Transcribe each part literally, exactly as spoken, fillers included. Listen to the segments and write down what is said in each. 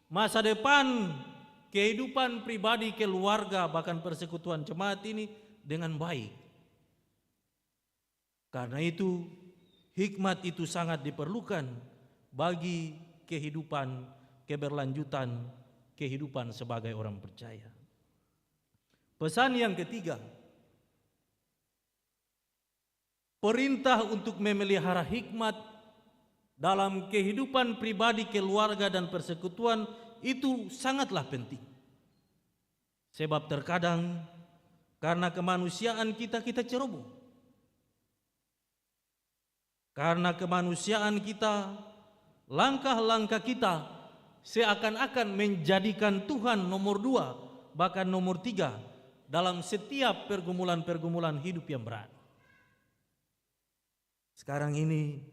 masa depan kehidupan pribadi, keluarga, bahkan persekutuan jemaat ini dengan baik. Karena itu, hikmat itu sangat diperlukan bagi kehidupan, keberlanjutan kehidupan sebagai orang percaya. Pesan yang ketiga, perintah untuk memelihara hikmat dalam kehidupan pribadi, keluarga, dan persekutuan itu sangatlah penting. Sebab terkadang karna kemanusiaan kita, kita ceroboh. Karna kemanusiaan kita, langkah-langkah kita seakan-akan menjadikan Tuhan nomor dua, bahkan nomor tiga dalam setiap pergumulan-pergumulan hidup yang berat. Skarang ini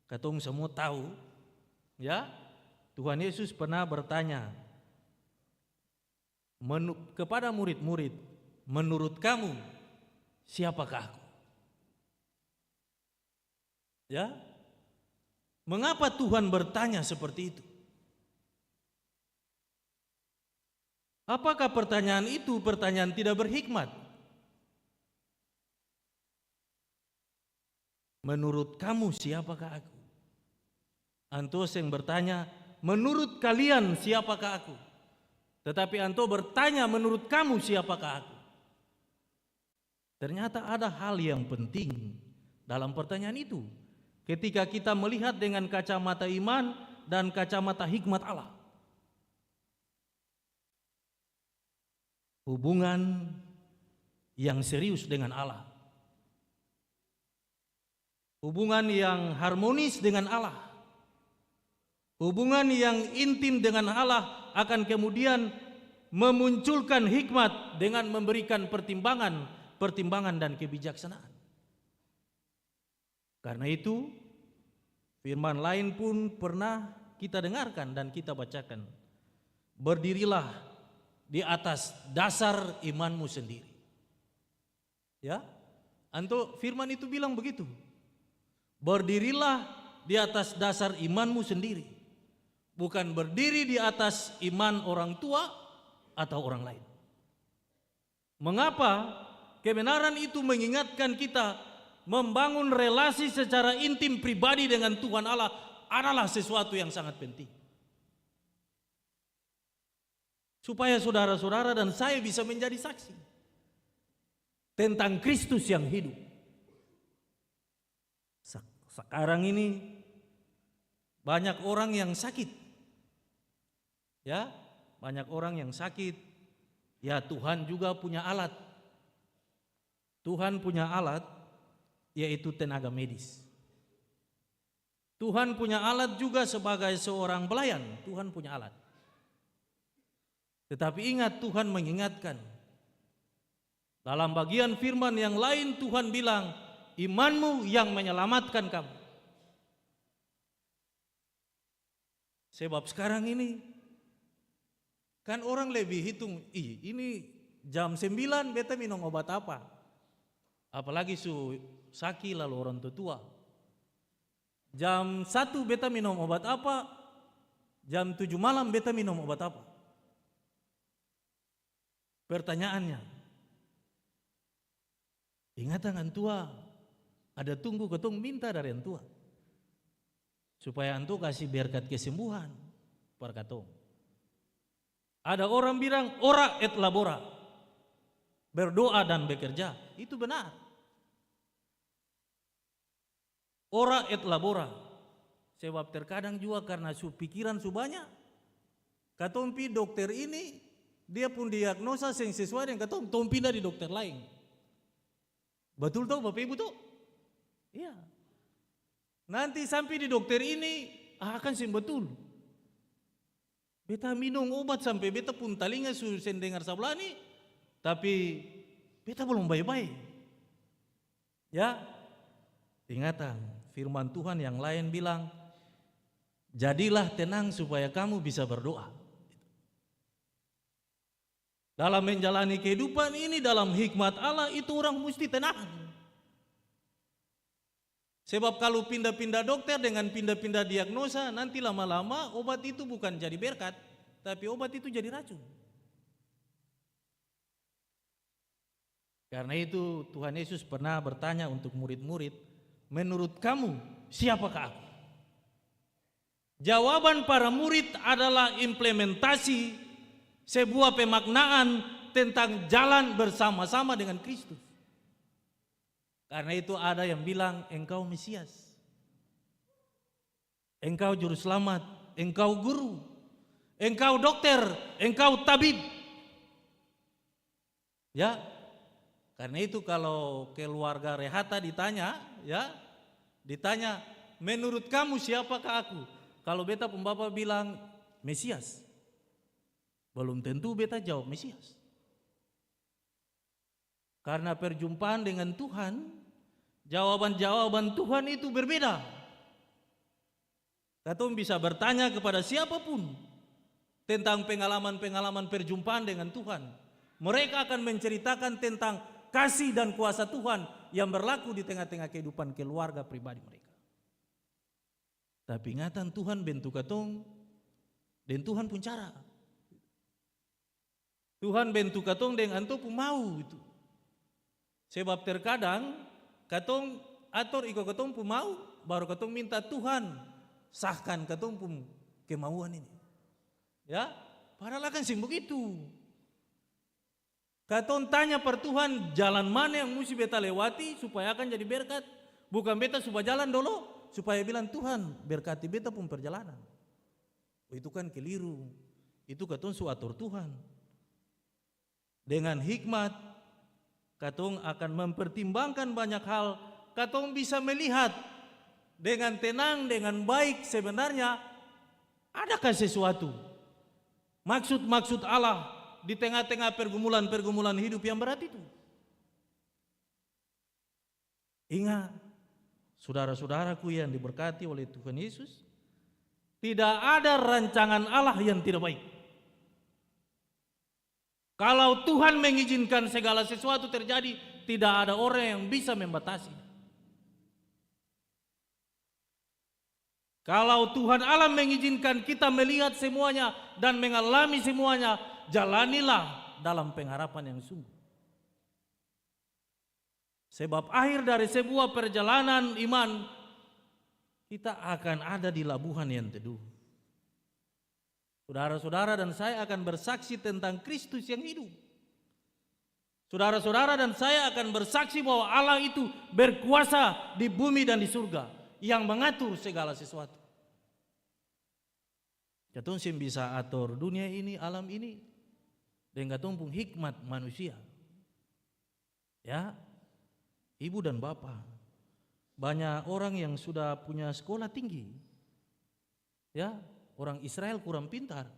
katong samua tau, ya, Tuhan Yesus pernah bertanya menu-, kepada murid-murid, "Menurut kamu, siapakah Aku?" Ya, mengapa Tuhan bertanya seperti itu? Apakah pertanyaan itu pertanyaan tidak berhikmat? "Menurut kamu, siapakah Aku?" Antua seng bertanya, "Menurut kalian, siapakah Aku?" Tetapi antua bertanya, "Menurut kamu, siapakah Aku?" Ternyata ada hal yang penting dalam pertanyaan itu. Ketika kita melihat dengan kacamata iman dan kacamata hikmat Allah. Hubungan yang serius dengan Allah. Hubungan yang harmonis dengan Allah. Hubungan yang intim dengan Allah akan kemudian memunculkan hikmat dengan memberikan pertimbangan, pertimbangan dan kebijaksanaan. Karna itu, firman lain pun pernah kita dengarkan dan kita bacakan, "Berdirilah di atas dasar imanmu sendiri." Ya, anto firman itu bilang begitu, "Berdirilah di atas dasar imanmu sendiri, bukan berdiri di atas iman orang tua atau orang lain." Mengapa? Kebenaran itu mengingatkan kita, membangun relasi secara intim pribadi dengan Tuhan Allah adalah sesuatu yang sangat penting. Supaya saudara-saudara dan saya bisa menjadi saksi tentang Kristus yang hidup. Sa-, sakarang ini banyak orang yang sakit. Ya, banyak orang yang sakit. Ya, Tuhan juga punya alat. Tuhan punya alat, yaitu tenaga medis. Tuhan punya alat juga sebagai seorang pelayan. Tuhan punya alat. Tetapi ingat, Tuhan mengingatkan. Dalam bagian firman yang lain, Tuhan bilang, "Imanmu yang menyelamatkan kamu." Sebab skarang ini, kan orang lebih hitung, "Ih, ini jam sembilan beta minum obat apa?" Apalagi su saki lalu orang tua-tua. "Jam satu beta minum obat apa? Jam tujuh malam beta minum obat apa?" Pertanyaannya, ingatang antua, ada tunggu katong minta dari antua, supaya antua kasi berkat kesembuhan par katong. Ada orang bilang, "Ora et labora," berdoa dan bekerja. Itu benar. Ora et labora. Sebab terkadang jua karna su pikiran su banya, katong pi dokter ini, dia pung diagnosa seng sesuai deng katong, tong pinda di dokter laeng. Batul to, Bapak Ibu to? Iya. Nanti sampe di dokter ini, ah, akang seng batul. Beta minum obat sampe beta pung talinga su seng dengar sabla ni, tapi beta balom bae-bae. Ya, ingatang, firman Tuhan yang laen bilang, "Jadilah tenang supaya kamu bisa berdoa." Dalam menjalani kehidupan ini, dalam hikmat Allah itu orang musti tenang. Sebab kalu pinda-pinda dokter dengan pinda-pinda diagnosa, nanti lama-lama obat itu bukan jadi berkat, tapi obat itu jadi racun. Karna itu, Tuhan Yesus pernah bertanya untuk murid-murid, "Menurut kamu, siapakah Aku?" Jawaban para murid adalah implementasi sebuah pemaknaan tentang jalan bersama-sama dengan Kristus. Karna itu, ada yang bilang, "Engkau Mesias, Engkau Juru Slamat, Engkau Guru, Engkau Dokter, Engkau Tabib." Ya, karna itu, kalo keluarga Rehata ditanya, ya, ditanya, "Menurut kamu, siapakah Aku?" Kalo beta pung bapa bilang, "Mesias," balum tentu beta jawab Mesias. Karna perjumpaan dengan Tuhan, jawaban-jawaban Tuhan itu berbeda. Katong bisa bertanya kepada siapa pun tentang pengalaman-pengalaman perjumpaan dengan Tuhan. Mereka akan menceritakan tentang kasih dan kuasa Tuhan yang berlaku di tengah-tengah kehidupan keluarga pribadi mereka. Tapi ingatan, Tuhan bentuk katong deng Tuhan pung cara. Tuhan bentuk katong deng antua pung mau itu. Sebab terkadang katong ator iko katong pung mau, baru katong minta, "Tuhan, sahkan katong pung kemauan ini." Ya, padahal akang seng begitu. Katong tanya par Tuhan, jalan mana yang musti beta lewati supaya akang jadi berkat. Bukan beta su bajalan dolo, supaya bilang, "Tuhan, berkati beta pung perjalanan." Oh, itu kan keliru. Itu katong su ator Tuhan. Dengan hikmat, katong akan mempertimbangkan banyak hal. Katong bisa melihat dengan tenang, dengan baik, sebenarnya adakah sesuatu, maksud-maksud Allah di tengah-tengah pergumulan-pergumulan hidup yang berat itu. Inga, sudara-sudaraku yang diberkati oleh Tuhan Yesus, tidak ada rancangan Allah yang tidak baik. Kalau Tuhan mengizinkan segala sesuatu terjadi, tidak ada orang yang bisa membatasi. Kalau Tuhan Allah mengizinkan kita melihat semuanya dan mengalami semuanya, jalanilah dalam pengharapan yang sungguh. Sebab akhir dari sebuah perjalanan iman, kita akan ada di labuhan yang teduh. Saudara-saudara dan saya akan bersaksi tentang Kristus yang hidup. Saudara-saudara dan saya akan bersaksi bahwa Allah itu berkuasa di bumi dan di surga, yang mengatur segala sesuatu. Katong seng bisa ator dunia ini, alam ini, deng katong pung hikmat manusia. Ya, ibu dan bapa, banya orang yang sudah punya skolah tinggi. Ya, orang Israel kurang pintar,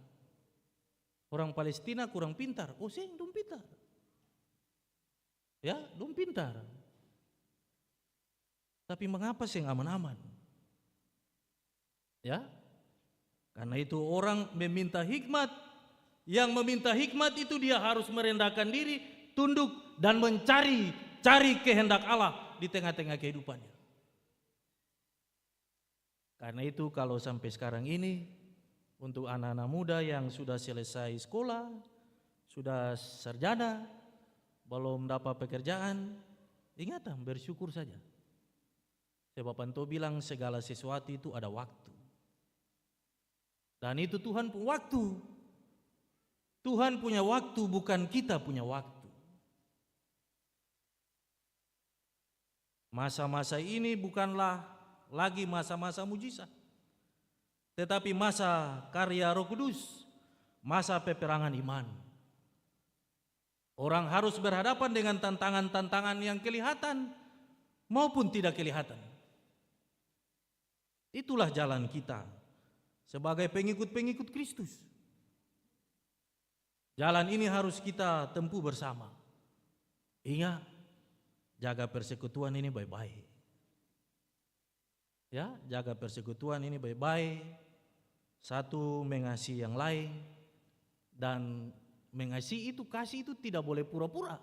orang Palestina kurang pintar. Oh, seng, dong pintar. Ya, dong pintar. Tapi mengapa seng aman-aman? Ya, karna itu orang meminta hikmat. Yang meminta hikmat itu dia harus merendahkan diri, tunduk, dan mencari, cari kehendak Allah di tengah-tengah kehidupannya. Karna itu, kalo sampe skarang ini, untuk ana-ana muda yang sudah selesai skolah, sudah sarjana, balom dapa pekerjaan, ingatan, bersyukur saja. Sebab antua bilang, segala sesuatu itu ada waktu. Dan itu Tuhan pung waktu. Tuhan punya waktu, bukan kita punya waktu. Masa-masa ini bukanlah lagi masa-masa mujizat, tetapi masa karya Roh Kudus, masa peperangan iman. Orang harus berhadapan dengan tantangan-tantangan yang kelihatan maupun tidak kelihatan. Itulah jalan kita sebagai pengikut-pengikut Kristus. Jalan ini harus kita tempuh bersama. Inga, jaga persekutuan ini bae-bae. Ya, jaga persekutuan ini bae-bae. Satu mengasihi yang lain, dan mengasihi itu, kasih itu tidak boleh pura-pura.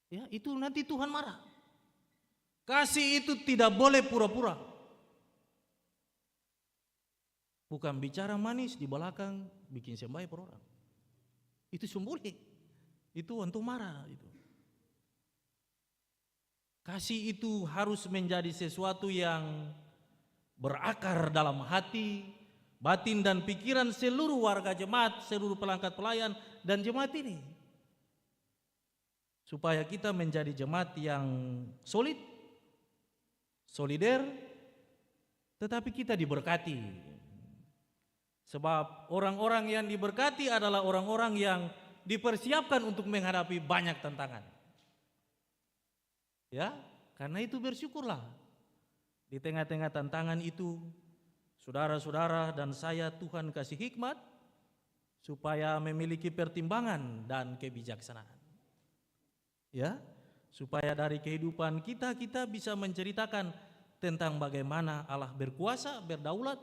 Ya, itu nanti Tuhan marah. Kasih itu tidak boleh pura-pura. Bukan bicara manis di balakang biking seng bae par orang. Itu seng boleh. Itu antua mara itu. Kasih itu harus menjadi sesuatu yang berakar dalam hati, batin, dan pikiran seluruh warga jemaat, seluruh pelangkat pelayan, dan jemaat ini. Supaya kita menjadi jemaat yang solid, solider, tetapi kita diberkati. Sebab orang-orang yang diberkati adalah orang-orang yang dipersiapkan untuk menghadapi banyak tantangan. Ya, karena itu bersyukurlah. Di tengah-tengah tantangan itu, saudara-saudara dan saya, Tuhan kasih hikmat supaya memiliki pertimbangan dan kebijaksanaan. Ya, supaya dari kehidupan kita, kita bisa menceritakan tentang bagaimana Allah berkuasa, berdaulat,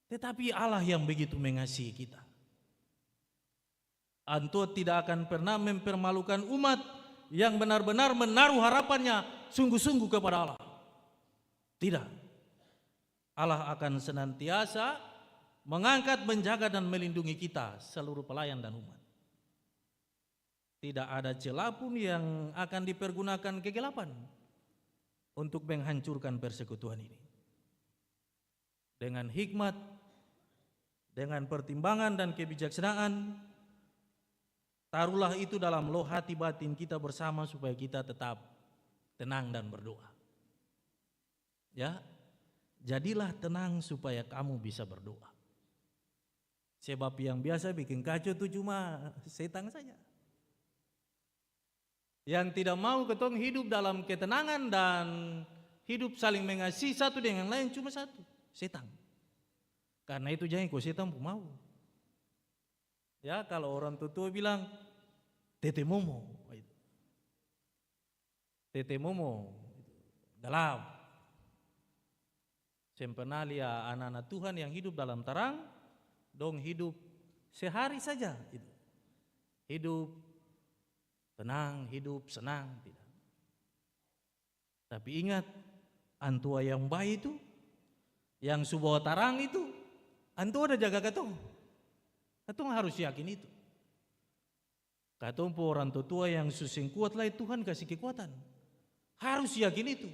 tetapi Allah yang begitu mengasihi kita. Antua tidak akan pernah mempermalukan umat yang benar-benar menaruh harapannya sungguh-sungguh kepada Allah. Tidak. Allah akan senantiasa mengangkat, menjaga, dan melindungi kita, seluruh pelayan dan umat. Tidak ada celah pun yang akan dipergunakan kegelapan untuk menghancurkan persekutuan ini. Dengan hikmat, dengan pertimbangan dan kebijaksanaan, taruhlah itu dalam loh hati batin kita bersama supaya kita tetap tenang dan berdoa. Ya, jadilah tenang supaya kamu bisa berdoa. Sebab yang biasa biking kacau tu cuma setang saja. Yang tidak mau katong hidup dalam ketenangan dan hidup saling mengasihi satu dengan lain cuma satu, setang. Karna itu jang iko setang pung mau. Ya, kalo orang tua-tua bilang, "Tete momo," itu. Tete momo, galap. Seng pernah lia ana-ana Tuhan yang hidup dalam tarang, dong hidup sehari saja, gitu. Hidup tenang, hidup senang, tidak. Tapi ingat, antua yang bae itu, yang su bawa tarang itu, antua ada jaga katong. Katong harus yakin itu. Katong pung orang tatua yang su seng kuat lai, Tuhan kasi kekuatan. Harus yakin itu.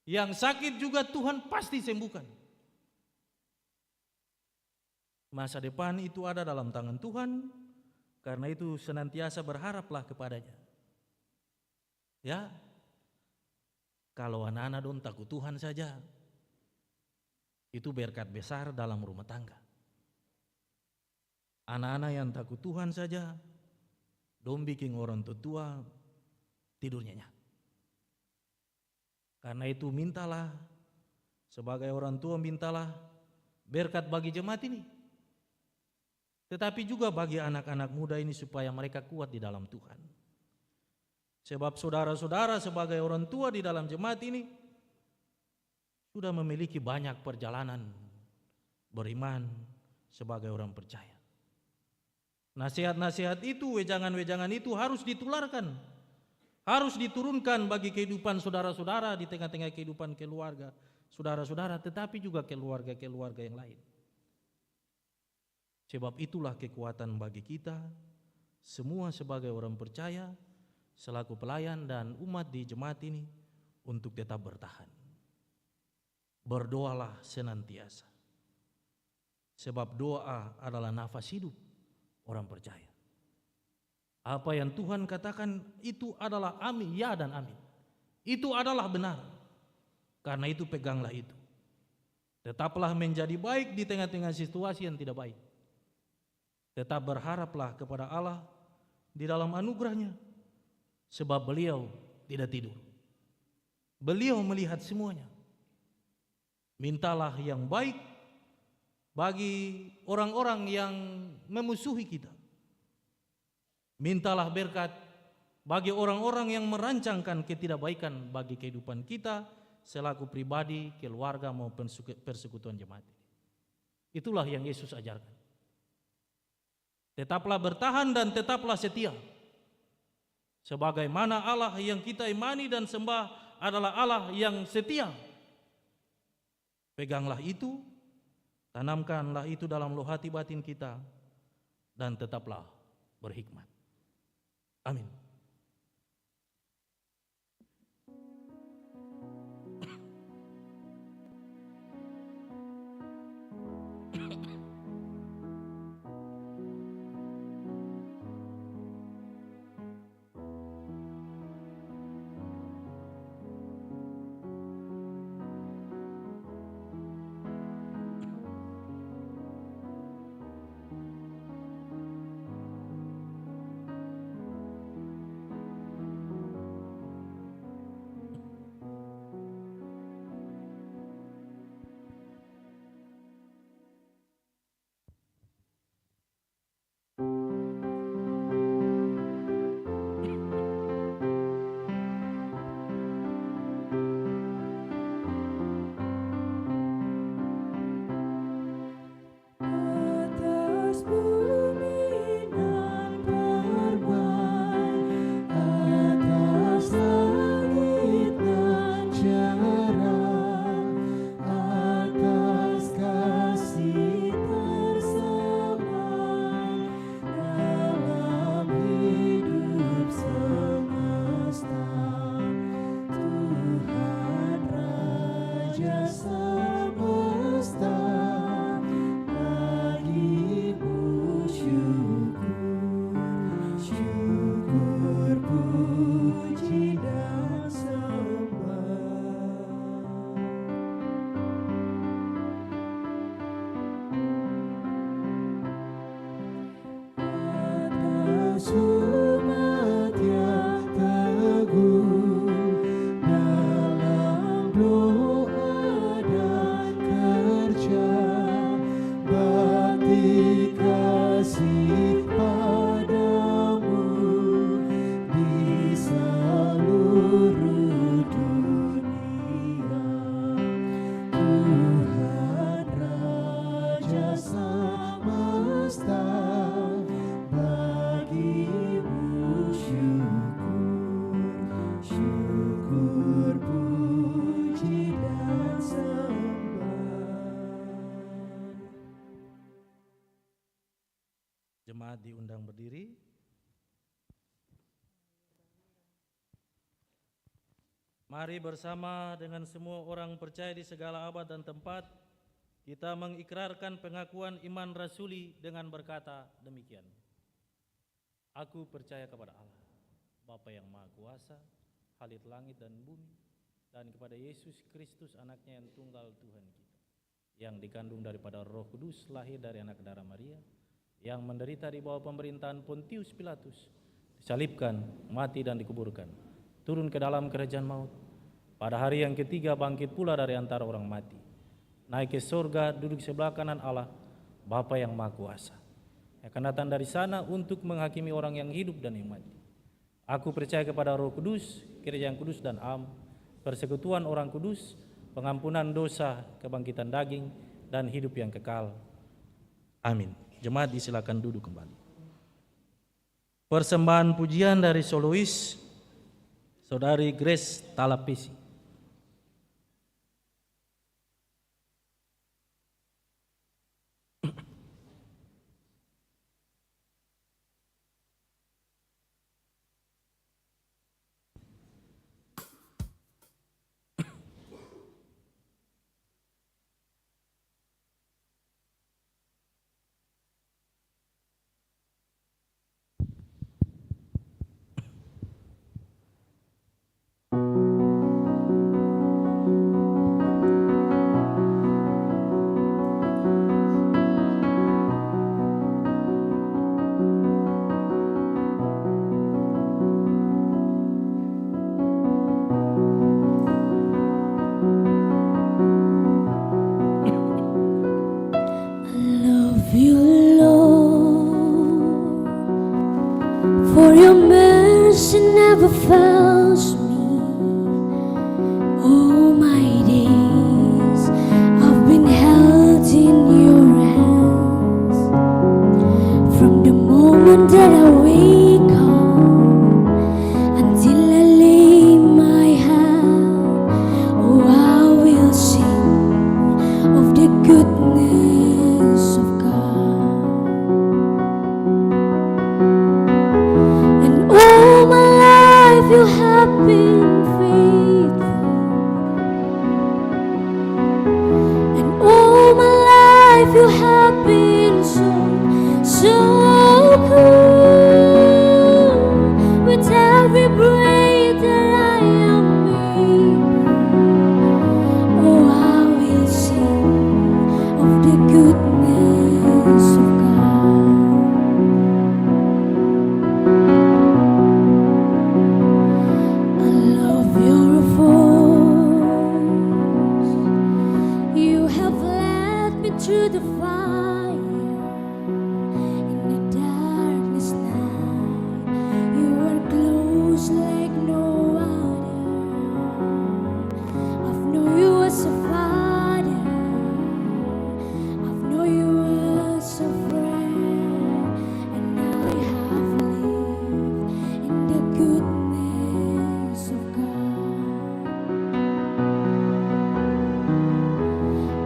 Yang sakit juga Tuhan pasti sembuhkan. Masa depan itu ada dalam tangan Tuhan, karna itu senantiasa berharaplah kepada-Nya. Ya, kalo ana-ana dong taku Tuhan saja, itu berkat besar dalam rumah tangga. Ana-ana yang taku Tuhan saja, dong biking orang tatua tidur nyenyak. Karna itu, mintalah, sebagai orang tua, mintalah berkat bagi jemaat ini, tetapi juga bagi anak-anak muda ini, supaya mereka kuat di dalam Tuhan. Sebab sodara-sodara sebagai orang tua di dalam jemaat ini sudah memiliki banyak perjalanan beriman sebagai orang percaya. Nasehat-nasehat itu, wejangan-wejangan itu harus ditularkan, harus diturunkan bagi kehidupan sodara-sodara di tengah-tengah kehidupan keluarga sodara-sodara, tetapi juga keluarga-keluarga yang lain. Sebab itulah kekuatan bagi kita semua sebagai orang percaya, selaku pelayan dan umat di jemaat ini, untuk tetap bertahan. Berdoalah senantiasa. Sebab doa adalah nafas hidup orang percaya. Apa yang Tuhan katakan itu adalah amin, ya dan amin. Itu adalah benar. Karna itu peganglah itu. Tetaplah menjadi baik di tengah-tengah situasi yang tidak baik. Tetap berharaplah kepada Allah di dalam anugerah-Nya, sebab Beliau tidak tidur. Beliau melihat semuanya. Mintalah yang baik bagi orang-orang yang memusuhi kita. Mintalah berkat bagi orang-orang yang merancangkan ketidakbaikan bagi kehidupan kita selaku pribadi, keluarga, maupun persekutuan jemaat ini. Itulah yang Yesus ajarkan. Tetaplah bertahan dan tetaplah setia. Sebagaimana Allah yang kita imani dan sembah adalah Allah yang setia. Peganglah itu, tanamkanlah itu dalam lub hati batin kita, dan tetaplah berhikmat. Amin. Atas bumi nan permai, atas langit nan cerah, atas kasih tersampah dalam hidup semesta. Tuhan Raja semesta, bagi-Mu syukur, syukur, puji, dan sembah. Atas umat yang teguh dalam doa dan kerja bakti kasih padamu di seluruh dunia. Tuhan Raja semesta, bagi-Mu syukur, syukur, puji, dan sembah. Jemaat diundang berdiri. Mari bersama dengan semua orang percaya di segala abad dan tempat, kita mengikrarkan pengakuan iman rasuli dengan berkata demikian, "Aku percaya kepada Allah, Bapa yang Maha Kuasa, Khalid langit dan bumi, dan kepada Yesus Kristus, Anaknya yang tunggal, Tuhan kita, yang dikandung daripada Roh Kudus, lahir dari anak darah Maria, yang menderita di bawah pemerintahan Pontius Pilatus, disalibkan, mati, dan dikuburkan, turun ke dalam kerajaan maut, pada hari yang ketiga bangkit pula dari antara orang mati, naik ke sorga, duduk sebelah kanan Allah, Bapa yang Maha Kuasa, yang akan datang dari sana untuk menghakimi orang yang hidup dan yang mati. Aku percaya kepada Roh Kudus, gereja yang kudus dan am, persekutuan orang kudus, pengampunan dosa, kebangkitan daging, dan hidup yang kekal." Amin. Jemaat disilakan duduk kembali. Persembahan pujian dari solois, Saudari Grace Talapesi. I love you, Lord, for your mercy never fails me. All my days I've been held in your hands. From the moment that I wake up In the darkness night, you were close like no other. I've known you as a father, I've known you as a friend, and I have lived in the goodness of God.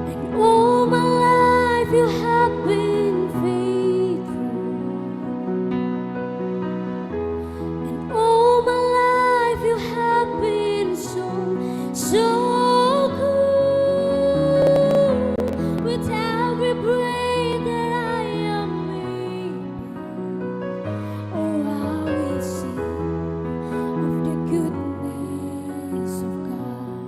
And all my life you have been faithful. And all my life you have been so, so good. With every breath that I am able, oh, I will sing of the goodness of God.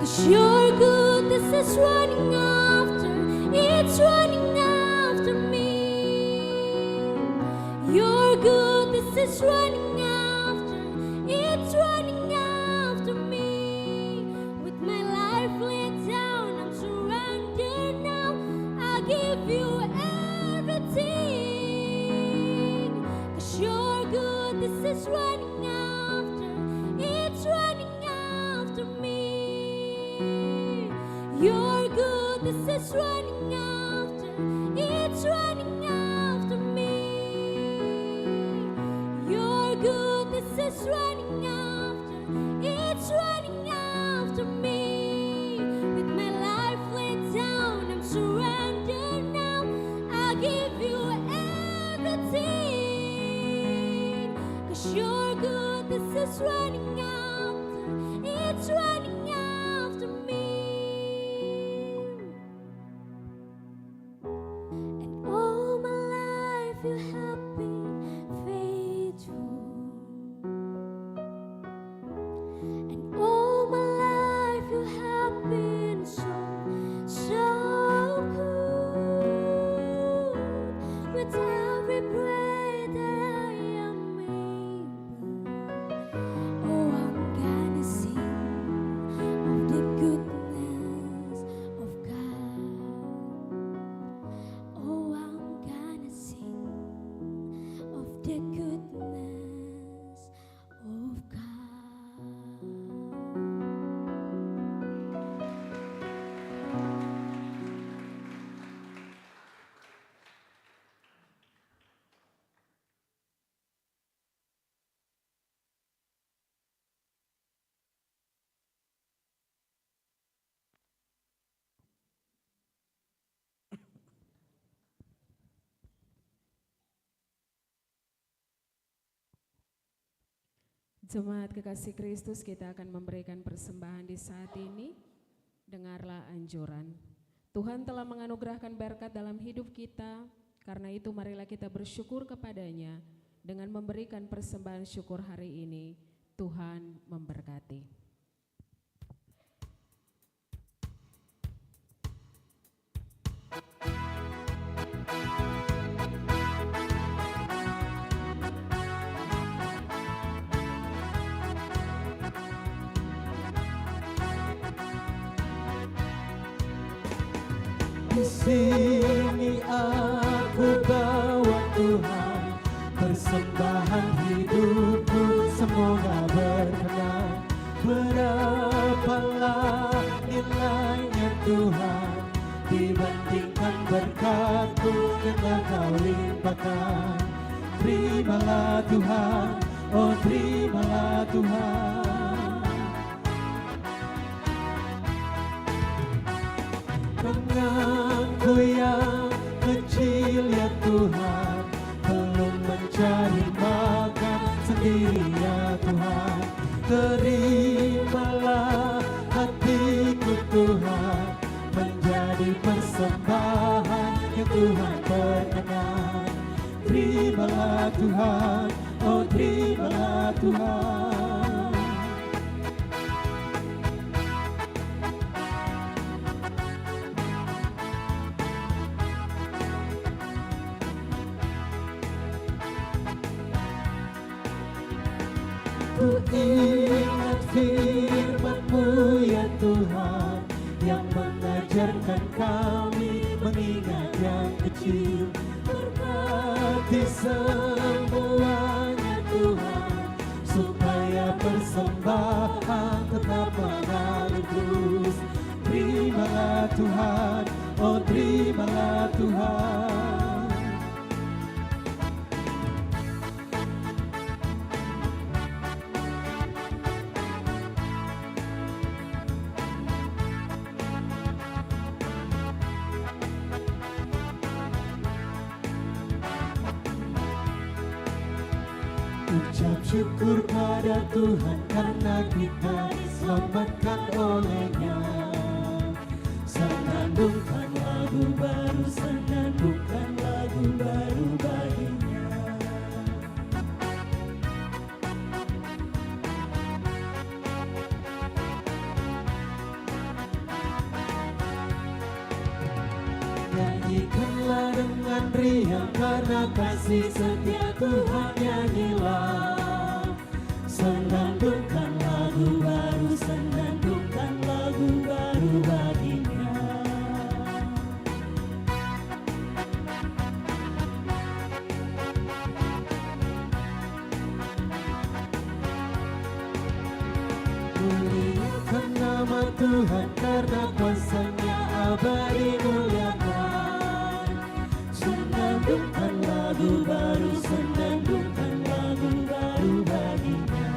'Cause your goodness is running after, it's running after me. Your goodness is running after, it's running after me. With my life laid down, I'm surrendered now. I give you everything. 'Cause your goodness is running after, it's running after me. Your goodness is running after, it's running after me. Your goodness is running after, it's running after me. With my life laid down, I'm surrendered now. I give you everything. 'Cause your goodness is running after, it's running after me. And all my life you have been faithful. And all my life you have been so, so good. With every breath that I am able, oh, I'm gonna sing of the goodness of God. Oh, I'm gonna sing of the goodness of God. Jemaat kekasih Kristus, kita akan memberikan persembahan di saat ini. Dengarlah anjuran. Tuhan telah menganugerahkan berkat dalam hidup kita. Karena itu, marilah kita bersyukur kepada-Nya dengan memberikan persembahan syukur hari ini. Tuhan memberkati. Di sini aku bawa Tuhan, persembahan hidupku semoga berkenan. Berapalah nilainya Tuhan, dibandingkan berkat-Mu yang telah Kau limpahkan. Terimalah Tuhan, oh terimalah Tuhan. Tanganku yang kecil ya Tuhan, belum mencari makan sendiri ya Tuhan. Terimalah hatiku Tuhan, menjadi persembahan yang Tuhan berkenan. Terimalah Tuhan, oh terimalah Tuhan. Ku ingat firman-Mu ya Tuhan, yang mengatakan Ajarkan kami mengingat yang kecil. Berkati semuanya, Tuhan, supaya persembahan tetap mengalir terus. Terimalah, Tuhan, oh, terimalah, Tuhan. Ucap syukur pada Tuhan karena kita diselamatkan oleh-Nya. Senandungkan lagu baru, senandungkan lagu baru bagi-Nya. Nyanyikanlah dengan riang karena kasih setia Tuhan, nyanyilah. Senandungkan lagu baru, senandungkan lagu baru bagi-Nya. Muliakan nama Tuhan karena kuasa-Nya abadi, muliakan. Senandungkan lagu baru, senandungkan lagu baru bagi-Nya.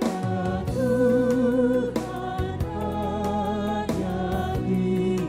Ya Tuhan, hanya di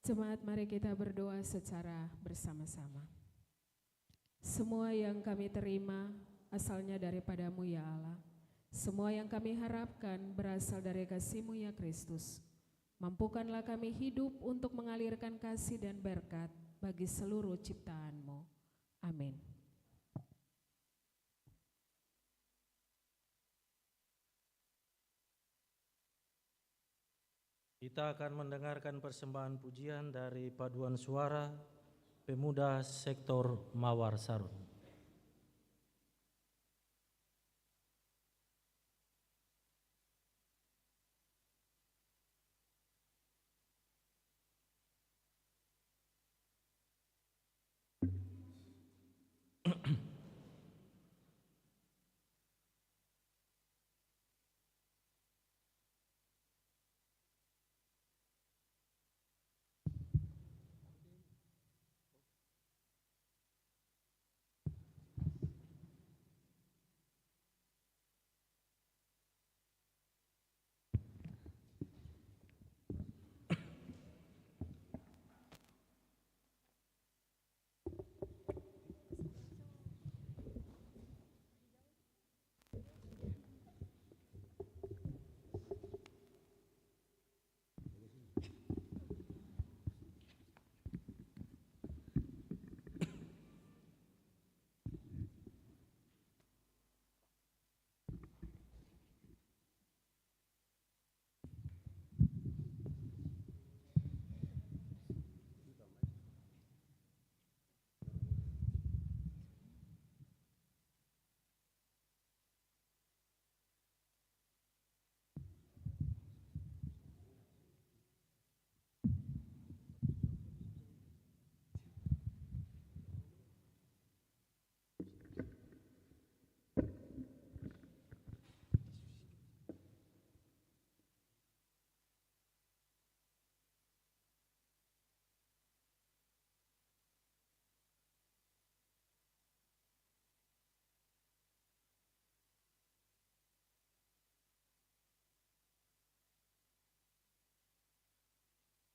Jemaat, mari kita berdoa secara bersama-sama. Semua yang kami terima asalnya daripada-Mu, ya Allah. Semua yang kami harapkan berasal dari kasih-Mu, ya Kristus. Mampukanlah kami hidup untuk mengalirkan kasih dan berkat bagi seluruh ciptaan-Mu. Amin. Kita akan mendengarkan persembahan pujian dari paduan suara pemuda sektor Mawar Sarun.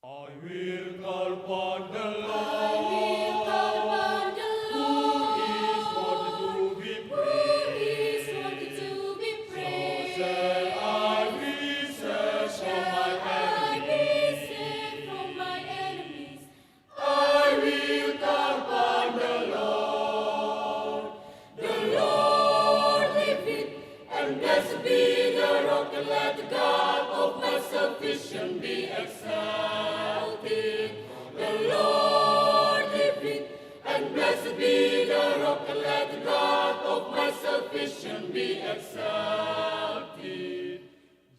I will call upon the Lord. I will call upon the Lord. Who is worthy to be praised. Who is worthy to be praised. So shall I be saved from my enemies. So shall I be saved from my enemies. I will call upon the Lord. The Lord liveth, and blessed be the rock, and let the God of my salvation be exalted. The Lord liveth, and blessed be the rock, and let the God of my salvation be exalted.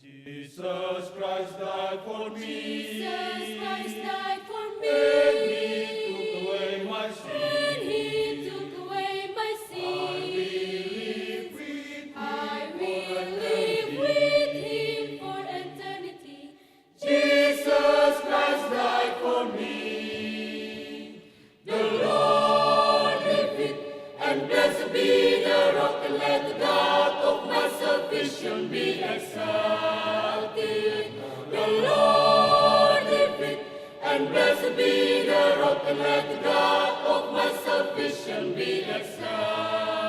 Jesus Christ died for me. Jesus Christ died for me. And he took away my sin. And he took away my sin. I will live with him. I will live with him for eternity. Jesus Christ died for me. The Lord liveth, and blessed be the rock, and let the God of my salvation be exalted. The Lord liveth, and blessed be the rock, and let the God of my salvation be exalted.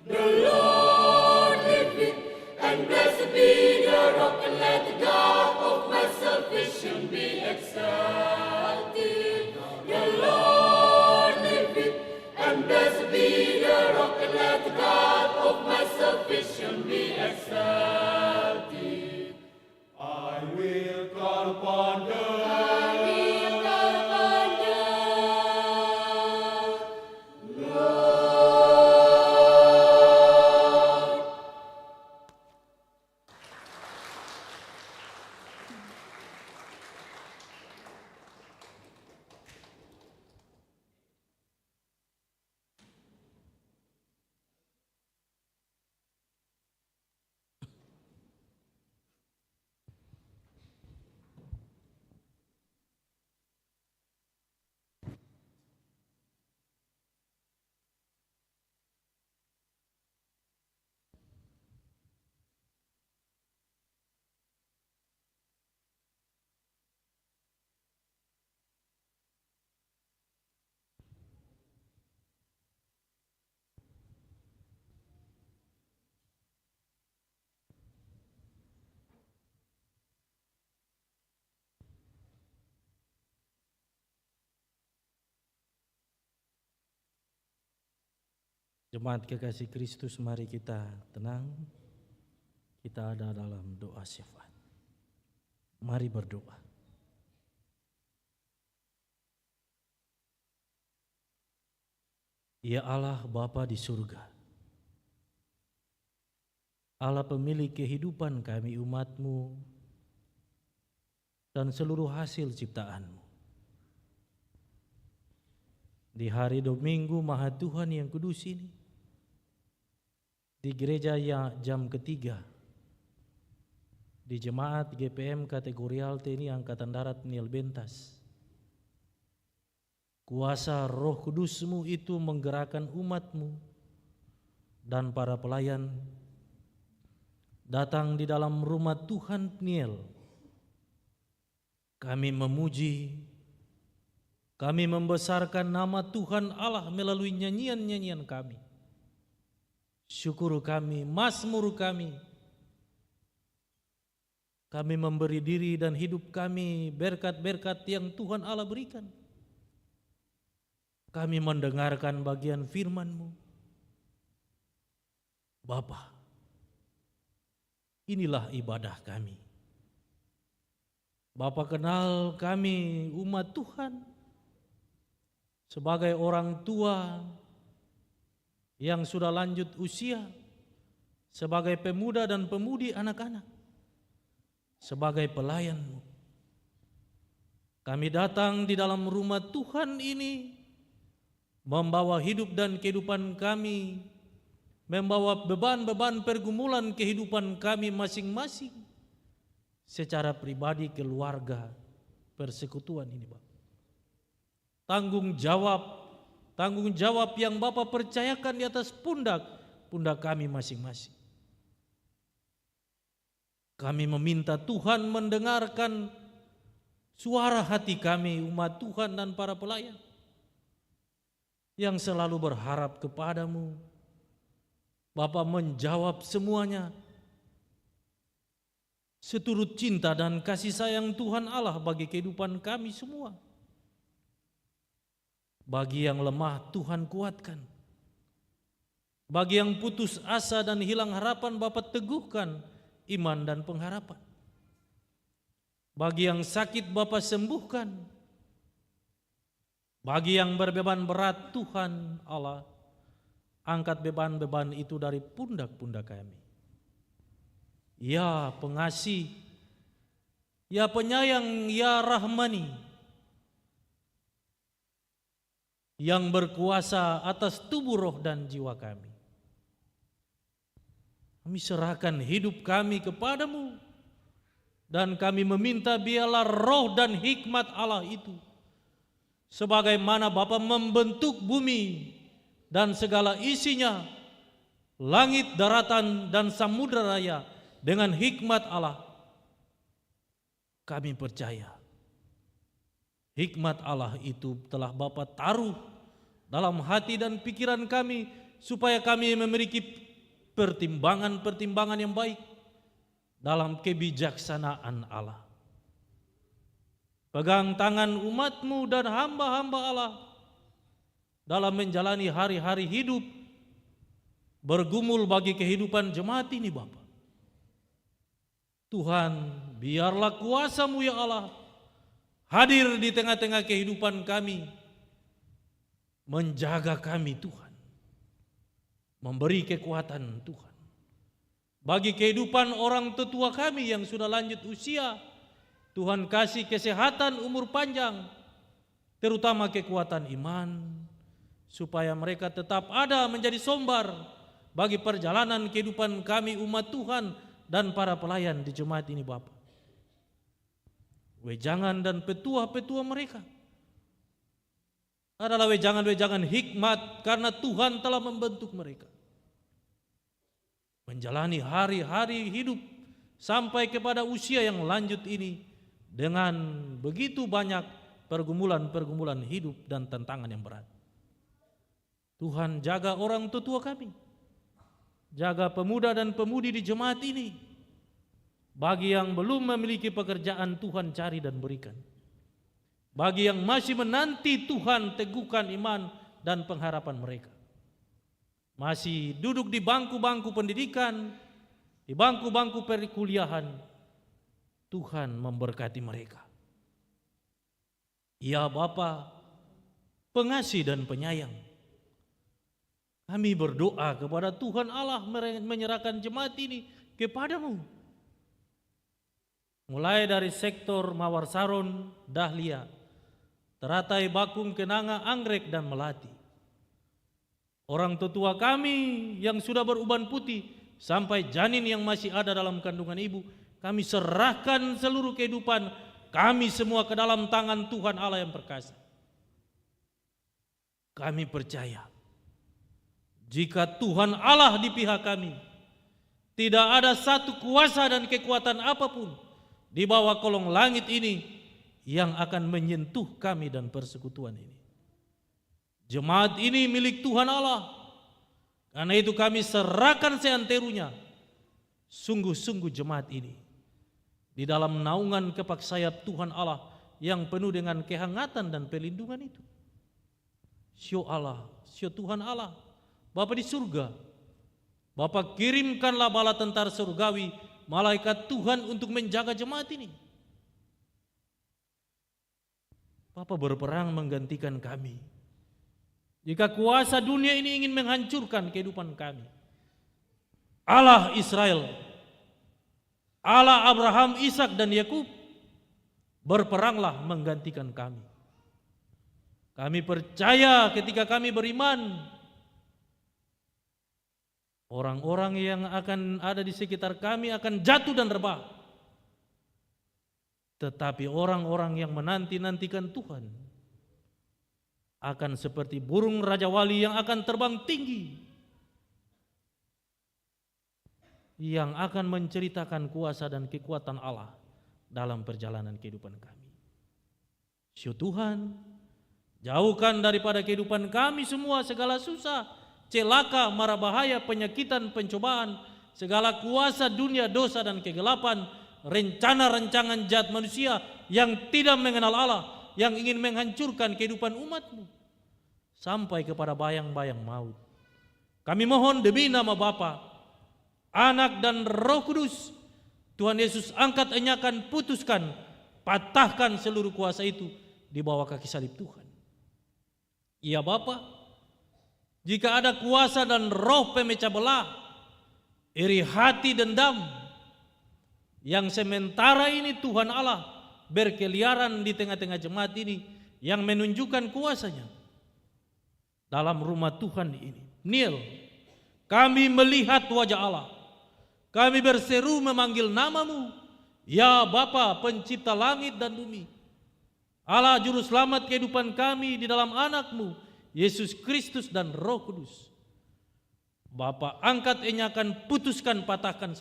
The Lord liveth, and blessed be the rock, and let the God of my salvation be exalted. The Lord liveth, and blessed be the rock, and let the God of my salvation be exalted. I will call upon the I will call upon the Lord. Jemaat kekasih Kristus, mari kita tenang. Kita ada dalam doa syafaat. Mari berdoa. Ya Allah, Bapa di surga, Allah pemilik kehidupan kami, umat-Mu, dan seluruh hasil ciptaan-Mu. Di hari Dominggu Maha Tuhan yang kudus ini, di gereja ya jam ketiga, di jemaat G P M Kategorial T N I Angkatan Darat Niel Bentas, kuasa Roh Kudus-Mu itu menggerakkan umat-Mu dan para pelayan datang di dalam rumah Tuhan Pniel. Kami memuji, kami membesarkan nama Tuhan Allah melalui nyanyian-nyanyian kami. Syukur kami, mazmur kami, kami memberi diri dan hidup kami berkat-berkat yang Tuhan Allah berikan. Kami mendengarkan bagian firman-Mu. Bapa, inilah ibadah kami. Bapa kenal kami umat Tuhan sebagai orang tua yang sudah lanjut usia, sebagai pemuda dan pemudi anak-anak, sebagai pelayan-Mu. Kami datang di dalam rumah Tuhan ini, membawa hidup dan kehidupan kami, membawa beban-beban pergumulan kehidupan kami masing-masing, secara pribadi, keluarga, persekutuan ini, Bapa. Tanggung jawab, tanggung jawab yang Bapa percayakan di atas pundak, pundak kami masing-masing. Kami meminta Tuhan mendengarkan suara hati kami, umat Tuhan dan para pelayan yang selalu berharap kepada-Mu. Bapa menjawab semuanya seturut cinta dan kasih sayang Tuhan Allah bagi kehidupan kami semua. Bagi yang lemah, Tuhan kuatkan. Bagi yang putus asa dan hilang harapan, Bapa teguhkan iman dan pengharapan. Bagi yang sakit, Bapa sembuhkan. Bagi yang berbeban berat, Tuhan Allah, angkat beban-beban itu dari pundak-pundak kami. Ya Pengasih, Ya Penyayang, Ya Rahmani, yang berkuasa atas tubuh, roh, dan jiwa kami. Kami serahkan hidup kami kepada-Mu, dan kami meminta, biarlah roh dan hikmat Allah itu, sebagaimana Bapa membentuk bumi dan segala isinya, langit, daratan, dan samudra raya, dengan hikmat Allah. Kami percaya, hikmat Allah itu telah Bapa taruh dalam hati dan pikiran kami, supaya kami memiliki pertimbangan-pertimbangan yang baik dalam kebijaksanaan Allah. Pegang tangan umat-Mu dan hamba-hamba Allah dalam menjalani hari-hari hidup, bergumul bagi kehidupan jemaat ini, Bapa. Tuhan, biarlah kuasa-Mu, ya Allah, hadir di tengah-tengah kehidupan kami, menjaga kami, Tuhan, memberi kekuatan, Tuhan, bagi kehidupan orang tetua kami yang sudah lanjut usia. Tuhan, kasih kesehatan, umur panjang, terutama kekuatan iman, supaya mereka tetap ada menjadi sombar bagi perjalanan kehidupan kami, umat Tuhan, dan para pelayan di jemaat ini, Bapa. Wejangan dan petua-petua mereka adalah wejangan-wejangan hikmat, karna Tuhan telah membentuk mereka menjalani hari-hari hidup sampai kepada usia yang lanjut ini dengan begitu banyak pergumulan-pergumulan hidup dan tantangan yang berat. Tuhan, jaga orang tetua kami, jaga pemuda dan pemudi di jemaat ini. Bagi yang belum memiliki pekerjaan, Tuhan cari dan berikan. Bagi yang masih menanti, Tuhan teguhkan iman dan pengharapan mereka. masih duduk di bangku-bangku pendidikan, di bangku-bangku perkuliahan, Tuhan memberkati mereka. Ya Bapa, pengasih dan penyayang, kami berdoa kepada Tuhan Allah mere-, menyerahkan jemaat ini kepada-Mu. Mulai dari sektor Mawar Saron, Dahlia, teratai bakung, kenanga, anggrek, dan melati. Orang tetua kami yang sudah beruban putih, sampai janin yang masih ada dalam kandungan ibu, kami serahkan seluruh kehidupan kami semua ke dalam tangan Tuhan Allah yang perkasa. Kami percaya, jika Tuhan Allah di pihak kami, tidak ada satu kuasa dan kekuatan apapun di bawah kolong langit ini yang akan menyentuh kami dan persekutuan ini. Jemaat ini milik Tuhan Allah. Karena itu kami serahkan seanterunya. Sungguh-sungguh jemaat ini di dalam naungan kepak sayap Tuhan Allah yang penuh dengan kehangatan dan pelindungan itu. Sio Allah, sio Tuhan Allah, Bapa di surga, Bapa kirimkanlah bala tentara surgawi, malaikat Tuhan untuk menjaga jemaat ini. Bapa berperang menggantikan kami. Jika kuasa dunia ini ingin menghancurkan kehidupan kami, Allah Israel, Allah Abraham, Ishak, dan Yakub, berperanglah menggantikan kami. Kami percaya ketika kami beriman, orang-orang yang akan ada di sekitar kami akan jatuh dan rebah. Tetapi orang-orang yang menanti-nantikan Tuhan akan seperti burung rajawali yang akan terbang tinggi, yang akan menceritakan kuasa dan kekuatan Allah dalam perjalanan kehidupan kami. Sio Tuhan, jauhkan daripada kehidupan kami semua segala susah, celaka, mara bahaya, penyakitan, pencobaan, segala kuasa dunia, dosa, dan kegelapan, rencana-rancangan jahat manusia yang tidak mengenal Allah, yang ingin menghancurkan kehidupan umat-Mu, sampai kepada bayang-bayang maut. Kami mohon demi nama Bapa, Anak, dan Roh Kudus, Tuhan Yesus angkat, enyakan, putuskan, patahkan seluruh kuasa itu di bawah kaki salib Tuhan. Ya Bapa, jika ada kuasa dan roh pemecah belah, iri hati, dendam, yang sementara ini Tuhan Allah berkeliaran di tengah-tengah jemaat ini, yang menunjukkan kuasa-Nya dalam rumah Tuhan ini. Nil, kami melihat wajah Allah. Kami berseru memanggil nama-Mu, ya Bapa, Pencipta langit dan bumi. Allah, Juru Selamat kehidupan kami di dalam Anak-Mu, Yesus Kristus, dan Roh Kudus. Bapa, angkat, enyakan, putuskan, patahkan